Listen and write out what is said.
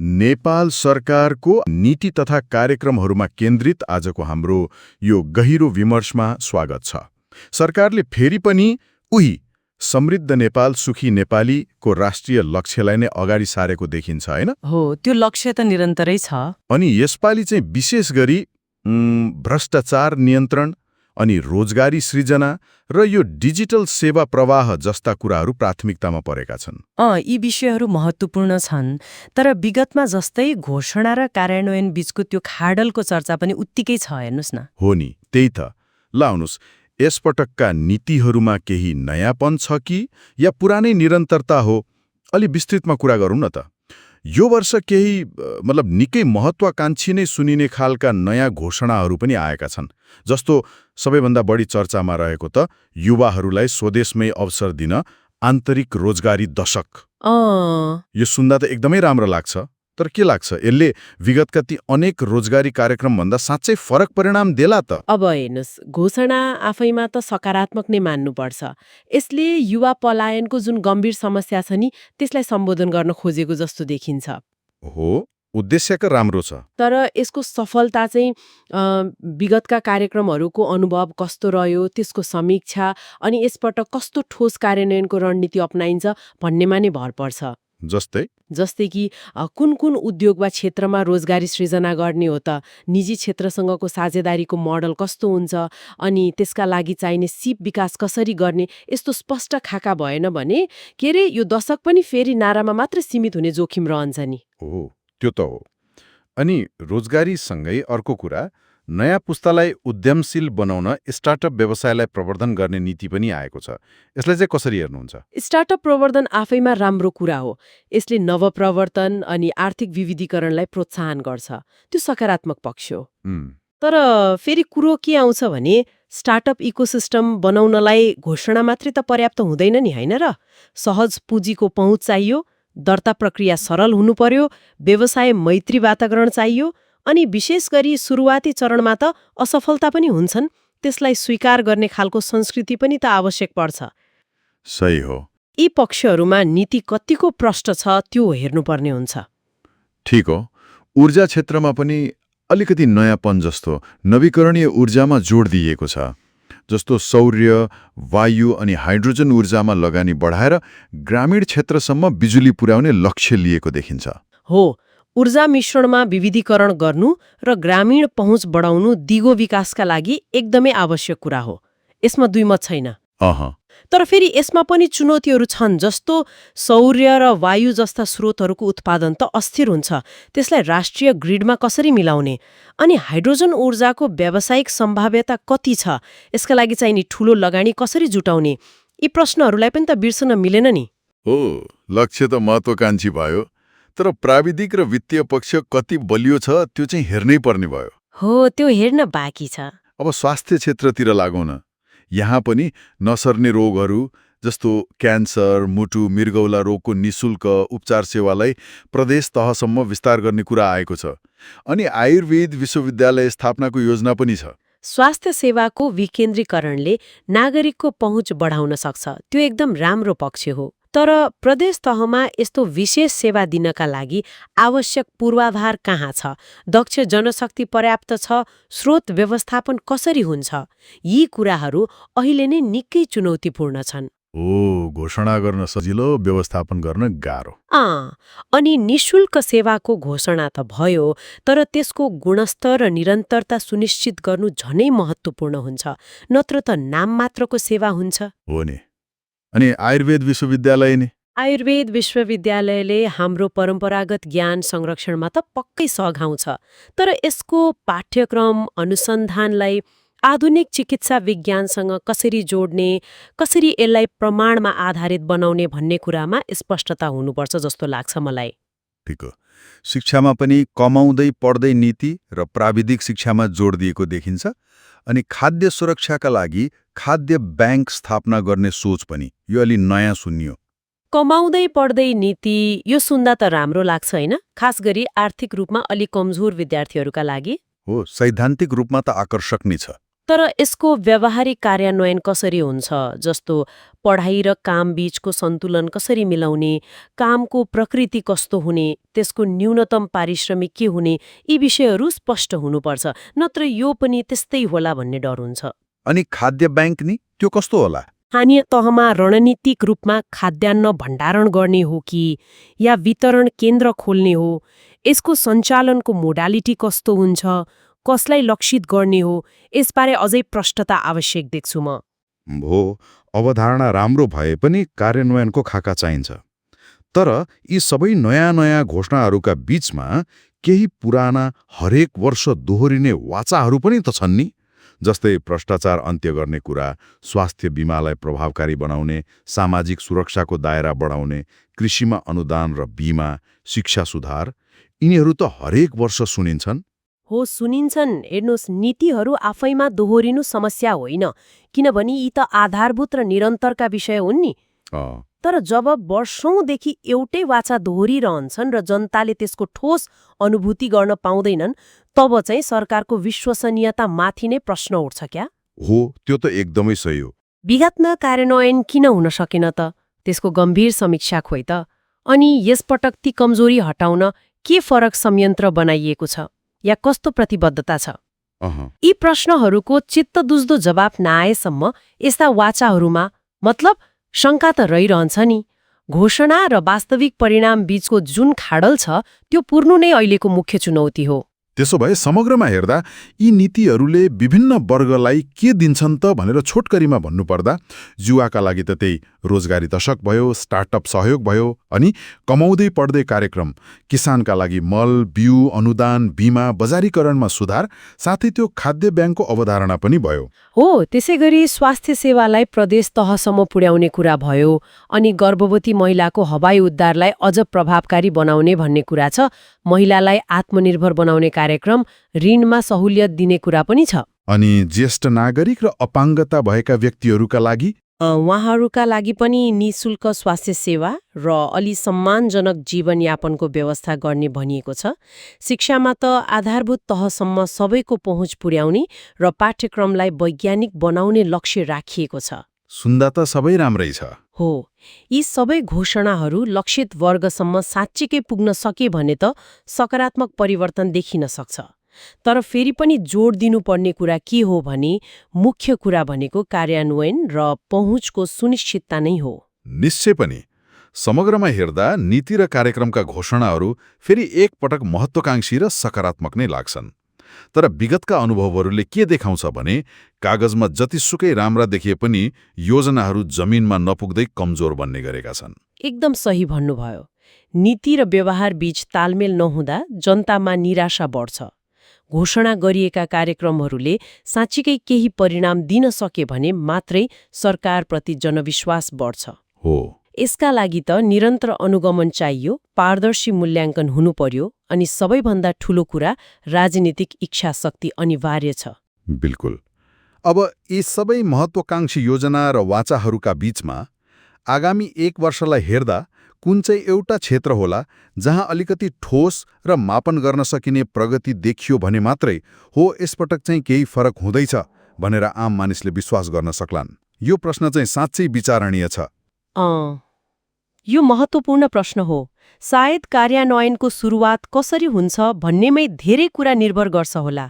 नेपाल सरकारको नीति तथा कार्यक्रमहरूमा केन्द्रित आजको हाम्रो यो गहिरो विमर्शमा स्वागत छ। सरकारले फेरि पनि उही समृद्ध नेपाल सुखी नेपालीको राष्ट्रिय लक्ष्यलाई नै अगाडि सारेको देखिन्छ, हैन? हो, त्यो लक्ष्य त निरन्तरै छ। अनि यसपालि चाहिँ विशेष गरी भ्रष्टाचार नियन्त्रण अनि रोजगारी सृजना र यो डिजिटल सेवा प्रवाह जस्ता कुराहरू प्राथमिकतामा परेका छन्। यी विषयहरू महत्त्वपूर्ण छन्, तर विगतमा जस्तै घोषणा र कार्यान्वयन बीचको त्यो खाडलको चर्चा पनि उत्तिकै छ, हेर्नुस् न। हो नि, त्यही त। ल आउनुस्, यसपटकका नीतिहरूमा केही नयाँपन छ कि या पुरानै निरन्तरता हो, अलि विस्तृतमा कुरा गरौँ न त। यो वर्ष केही निकै महत्वाकांक्षी नै सुनिने खालका नयाँ घोषणाहरू पनि आएका छन्। जस्तो सबैभन्दा बढी चर्चामा रहेको त युवाहरूलाई स्वदेशमै अवसर दिन आन्तरिक रोजगारी दशक। यो सुन्दा त एकदमै राम्रो लाग्छ, तर के लाग्छ, यसले विगतका ती अनेक रोजगारी कार्यक्रमभन्दा साँच्चै फरक परिणाम देला त? अब हेर्नुहोस्, घोषणा आफैमा त सकारात्मक नै मान्नुपर्छ। यसले युवा पलायनको जुन गम्भीर समस्या छ नि, त्यसलाई सम्बोधन गर्न खोजेको जस्तो देखिन्छ। हो, उद्देश्यका राम्रो छ, तर यसको सफलता चाहिँ विगतका कार्यक्रमहरूको अनुभव कस्तो रह्यो, त्यसको समीक्षा अनि यसपटक कस्तो ठोस कार्यान्वयनको रणनीति अपनाइन्छ भन्नेमा नै भर पर्छ। जस्तै कि कुन कुन उद्योग वा क्षेत्रमा रोजगारी सृजना गर्ने हो त, निजी क्षेत्रसँगको साझेदारीको मोडल कस्तो हुन्छ, अनि त्यसका लागि चाहिने सिप विकास कसरी गर्ने, यस्तो स्पष्ट खाका भएन भने यो दशक पनि फेरि नारामा मात्र सीमित हुने जोखिम रहन्छ नि। हो, त्यो त हो। अनि रोजगारीसँगै अर्को कुरा, नयाँ पुस्तालाई उद्यमशील बनाउन स्टार्टअप व्यवसायलाई प्रवर्धन गर्ने नीति पनि आएको छ। यसलाई चाहिँ कसरी हेर्नुहुन्छ? स्टार्टअप प्रवर्धन आफैमा राम्रो कुरा हो। यसले नवप्रवर्तन अनि आर्थिक विविधीकरणलाई प्रोत्साहन गर्छ, त्यो सकारात्मक पक्ष हो। तर फेरि कुरो के आउँछ भने स्टार्टअप इकोसिस्टम बनाउनलाई घोषणा मात्रै त पर्याप्त हुँदैन नि, होइन र? सहज पुँजीको पहुँच चाहियो, दर्ता प्रक्रिया सरल हुनु पर्यो, व्यवसाय मैत्री वातावरण चाहियो, अनि विशेष गरी सुरुवाती चरणमा त असफलता पनि हुन्छन्, त्यसलाई स्वीकार गर्ने खालको संस्कृति पनि त आवश्यक पर्छ। सही हो। यी पक्षहरूमा नीति कतिको प्रष्ट छ त्यो हेर्नुपर्ने हुन्छ। ठिक हो। ऊर्जा क्षेत्रमा पनि अलिकति नयाँपन जस्तो नवीकरणीय ऊर्जामा जोड दिइएको छ। जस्तो सौर्य, वायु अनि हाइड्रोजन ऊर्जामा लगानी बढाएर ग्रामीण क्षेत्रसम्म बिजुली पुर्याउने लक्ष्य लिएको देखिन्छ। हो, ऊर्जा मिश्रणमा विविधीकरण गर्नु र ग्रामीण पहुँच बढाउनु दिगो विकासका लागि एकदमै आवश्यक कुरा हो, यसमा दुई मत छैन। तर फेरि यसमा पनि चुनौतीहरू छन्, जस्तो सौर्य र वायु जस्ता स्रोतहरूको उत्पादन त अस्थिर हुन्छ, त्यसलाई राष्ट्रिय ग्रिडमा कसरी मिलाउने, अनि हाइड्रोजन ऊर्जाको व्यावसायिक सम्भाव्यता कति छ, यसका लागि चाहिने ठूलो लगानी कसरी जुटाउने, यी प्रश्नहरूलाई पनि त बिर्सन मिलेन नि। हो, लक्ष्य त महत्वाकांक्षी भयो, तर प्राविधिक र वित्तीय पक्ष कति बलियो छ त्यो चाहिँ हेर्नै पर्ने भयो। हो, त्यो हेर्न बाँकी छ। अब स्वास्थ्य क्षेत्रतिर लागौँ न। यहाँ पनि नसर्ने रोगहरू जस्तो क्यान्सर, मुटु, मृगौला रोगको निशुल्क उपचार सेवालाई प्रदेश तहसम्म विस्तार गर्ने कुरा आएको छ। अनि आयुर्वेद विश्वविद्यालय स्थापनाको योजना पनि छ। स्वास्थ्य सेवाको विकेन्द्रीकरणले नागरिकको पहुँच बढाउन सक्छ, त्यो एकदम राम्रो पक्ष हो। तर प्रदेश तहमा यस्तो विशेष सेवा दिनका लागि आवश्यक पूर्वाधार कहाँ छ, दक्ष जनशक्ति पर्याप्त छ, स्रोत व्यवस्थापन कसरी हुन्छ, यी कुराहरू अहिले नै निकै चुनौतीपूर्ण छन्। घोषणा गर्न सजिलो, व्यवस्थापन गर्न गाह्रो। अनि निशुल्क सेवाको घोषणा त भयो, तर त्यसको गुणस्तर र निरन्तरता सुनिश्चित गर्नु झनै महत्त्वपूर्ण हुन्छ, नत्र त नाम मात्रको सेवा हुन्छ। हो नि। अनि आयुर्वेद विश्वविद्यालय नि? आयुर्वेद विश्वविद्यालयले हाम्रो परम्परागत ज्ञान संरक्षणमा त पक्कै सघाउँछ, तर यसको पाठ्यक्रम अनुसन्धानलाई आधुनिक चिकित्सा विज्ञानसँग कसरी जोड्ने, कसरी यसलाई प्रमाणमा आधारित बनाउने भन्ने कुरामा स्पष्टता हुनुपर्छ जस्तो लाग्छ मलाई। ठिक हो। शिक्षामा पनि कमाउँदै पढ्दै नीति र प्राविधिक शिक्षामा जोड दिएको देखिन्छ। अनि खाद्य सुरक्षाका लागि खाद्य बैंक स्थापना गर्ने सोच पनि यो अलि नयाँ सुनियो। कमाउँदै पढ्दै नीति, यो सुन्दा त राम्रो लाग्छ, होइन? खास गरी आर्थिक रूपमा अलि कमजोर विद्यार्थीहरूका लागि। हो, सैद्धान्तिक रूपमा त आकर्षक नै छ। तर यसको व्यावहारिक कार्यान्वयन कसरी हुन्छ, जस्तो पढाइ र काम बीचको सन्तुलन कसरी मिलाउने, कामको प्रकृति कस्तो हुने, त्यसको न्यूनतम पारिश्रमिक के हुने, यी विषयहरू स्पष्ट हुनुपर्छ, नत्र यो पनि त्यस्तै होला भन्ने डर हुन्छ। अनि खाद्य ब्याङ्क नि त्यो कस्तो होला? स्थानीय तहमा रणनीतिक रूपमा खाद्यान्न भण्डारण गर्ने हो कि या वितरण केन्द्र खोल्ने हो, यसको सञ्चालनको मोडालिटी कस्तो हुन्छ, कसलाई लक्षित गर्ने हो, यसबारे अझै प्रष्टता आवश्यक देख्छु म। हो, अवधारणा राम्रो भए पनि कार्यान्वयनको खाका चाहिन्छ। तर यी सबै नयाँ नयाँ घोषणाहरूका बीचमा केही पुराना हरेक वर्ष दोहोरिने वाचाहरू पनि त छन् नि, जस्तै भ्रष्टाचार अन्त्य गर्ने कुरा, स्वास्थ्य बीमालाई प्रभावकारी बनाउने, सामाजिक सुरक्षाको दायरा बढाउने, कृषिमा अनुदान र बीमा, शिक्षा सुधार। यिनीहरू त हरेक वर्ष सुनिन्छन्। हो, सुनिन्छन्। हेर्नुहोस्, नीतिहरू आफैमा दोहोरिनु समस्या होइन, किनभने यी त आधारभूत र निरन्तरका विषय हुन् नि। तर जब वर्षौंदेखि एउटै वाचा दोहोरिरहन्छन् र जनताले त्यसको ठोस अनुभूति गर्न पाउँदैनन्, तब चाहिँ सरकारको विश्वसनीयता माथि नै प्रश्न उठ्छ क्या? हो, त्यो त एकदमै सही हो। विगतमा कार्यान्वयन किन हुन सकेन त? त्यसको गम्भीर समीक्षा खोइ त। अनि यसपटक ती कमजोरी हटाउन के फरक संयन्त्र बनाइएको छ या कस्तो प्रतिबद्धता छ? यी प्रश्नहरूको चित्तदुज्दो जवाफ नआएसम्म यस्ता वाचाहरूमा मतलब शङ्का त रहिरहन्छ नि। घोषणा र वास्तविक परिणाम बीचको जुन खाडल छ त्यो पुर्नु नै अहिलेको मुख्य चुनौती हो। त्यसो भए समग्रमा हेर्दा यी नीतिहरूले विभिन्न वर्गलाई के दिन्छन् त भनेर छोटकरीमा भन्नुपर्दा, युवाका लागि त त्यही रोजगारी दशक भयो, स्टार्टअप सहयोग भयो, अनि कमाउँदै पढ्दै कार्यक्रम, किसानका लागि मल, बिउ, अनुदान, बीमा, बजारीकरणमा सुधार, साथै त्यो खाद्य ब्याङ्कको अवधारणा पनि भयो। हो, त्यसैगरी स्वास्थ्य सेवालाई प्रदेश तहसम्म पुर्याउने कुरा भयो, अनि गर्भवती महिलाको हवाई उद्धारलाई अझ प्रभावकारी बनाउने भन्ने कुरा छ, महिलालाई आत्मनिर्भर बनाउने कार्यक्रम, ऋणमा सहुलियत दिने कुरा पनि छ। अनि ज्येष्ठ नागरिक र अपाङ्गता भएका व्यक्तिहरूका लागि उहाँहरूका लागि पनि निशुल्क स्वास्थ्य सेवा र अलि सम्मानजनक जीवनयापनको व्यवस्था गर्ने भनिएको छ। शिक्षामा त आधारभूत तहसम्म सबैको पहुँच पुर्याउने र पाठ्यक्रमलाई वैज्ञानिक बनाउने लक्ष्य राखिएको छ। सुन्दा त सबै राम्रै छ। हो, यी सबै घोषणाहरू लक्षित वर्गसम्म साँच्चीकै पुग्न सके भने त सकारात्मक परिवर्तन देखिन सक्छ। तर फेरि पनि जोड दिनुपर्ने कुरा के हो भने मुख्य कुरा भनेको कार्यान्वयन र पहुँचको सुनिश्चितता नै हो। निश्चय पनि। समग्रमा हेर्दा नीति र कार्यक्रमका घोषणाहरू फेरि एकपटक महत्त्वकांक्षी र सकारात्मक नै लाग्छन्। तर विगतका अनुभवहरूले के देखाउँछ भने कागजमा जतिसुकै राम्रा देखिए पनि योजनाहरू जमिनमा नपुग्दै कमजोर बन्ने गरेका छन्। एकदम सही भन्नुभयो। नीति र व्यवहार बीच तालमेल नहुँदा जनतामा निराशा बढ्छ। घोषणा गरिएका कार्यक्रमहरूले साँच्चीकै केही परिणाम दिन सके भने मात्रै सरकारप्रति जनविश्वास बढ्छ। हो, यसका लागि त निरन्तर अनुगमन चाहियो, पारदर्शी मूल्याङ्कन हुनु पर्यो, अनि सबैभन्दा ठूलो कुरा राजनीतिक इच्छा शक्ति अनिवार्य छ। बिल्कुल। अब यी सबै महत्त्वकांक्षी योजना र वाचाहरूका बीचमा आगामी एक वर्षलाई हेर्दा कुन चाहिँ एउटा क्षेत्र होला जहाँ अलिकति ठोस र मापन गर्न सकिने प्रगति देखियो भने मात्रै हो यसपटक चाहिँ केही फरक हुँदैछ भनेर आम मानिसले विश्वास गर्न सक्लान्? यो प्रश्न चाहिँ साँच्चै विचारणीय छ। यो महत्त्वपूर्ण प्रश्न हो। सायद कार्यान्वयनको सुरुवात कसरी हुन्छ भन्नेमै धेरै कुरा निर्भर गर्छ होला।